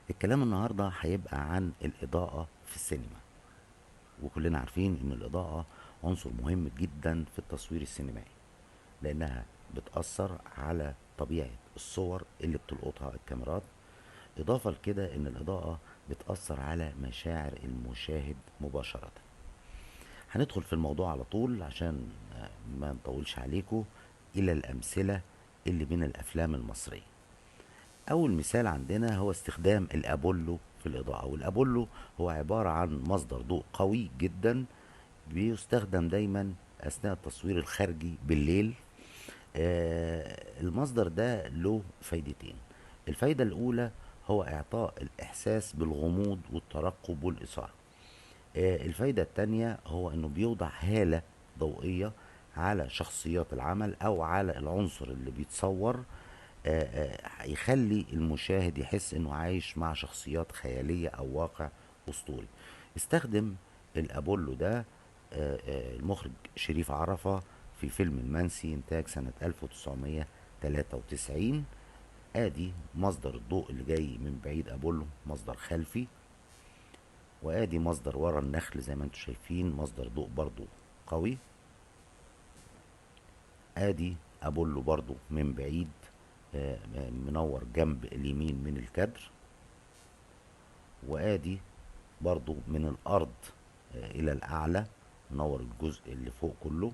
الكلام النهاردة هيبقى عن الإضاءة في السينما، وكلنا عارفين إن الإضاءة عنصر مهم جدا في التصوير السينمائي، لأنها بتأثر على طبيعة الصور اللي بتلقطها الكاميرات. إضافة لكده إن الإضاءة بتأثر على مشاعر المشاهد مباشرة. هندخل في الموضوع على طول عشان ما نطولش عليكم، إلى الأمثلة اللي من الأفلام المصرية. أول مثال عندنا هو استخدام الأبولو في الإضاءة. والأبولو هو عبارة عن مصدر ضوء قوي جدا بيستخدم دايما أثناء التصوير الخارجي بالليل. المصدر ده له فايدتين. الفايدة الأولى هو إعطاء الإحساس بالغموض والترقب والإثارة. الفايدة التانية هو أنه بيوضع هالة ضوئية على شخصيات العمل أو على العنصر اللي بيتصور، يخلي المشاهد يحس أنه عايش مع شخصيات خيالية أو واقع أسطوري. استخدم الأبولو ده المخرج شريف عرفة في فيلم المنسي إنتاج سنة 1993. آدي مصدر الضوء اللي جاي من بعيد أبولو، مصدر خلفي، وآدي مصدر ورا النخل زي ما انتم شايفين، مصدر ضوء برضو قوي. آدي أبولو برضو من بعيد، منور جنب اليمين من الكادر، وآدي برضو من الأرض إلى الأعلى منور الجزء اللي فوق كله.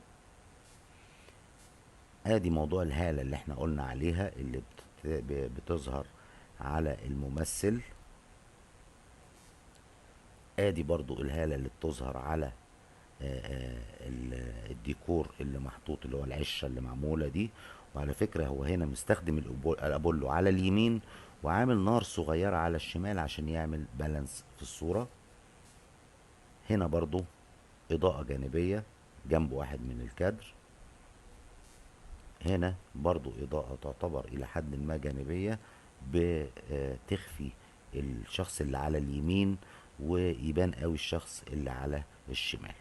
آدي موضوع الهالة اللي احنا قلنا عليها اللي بتظهر على الممثل. آدي برضو الهالة اللي بتظهر على الديكور اللي محطوط اللي هو العشة اللي معمولة دي. وعلى فكرة هو هنا مستخدم الأبولو على اليمين وعامل نار صغيرة على الشمال عشان يعمل بالانس في الصورة. هنا برضو إضاءة جانبية جنب واحد من الكادر. هنا برضو إضاءة تعتبر إلى حد ما جانبية بتخفي الشخص اللي على اليمين ويبان قوي الشخص اللي على الشمال.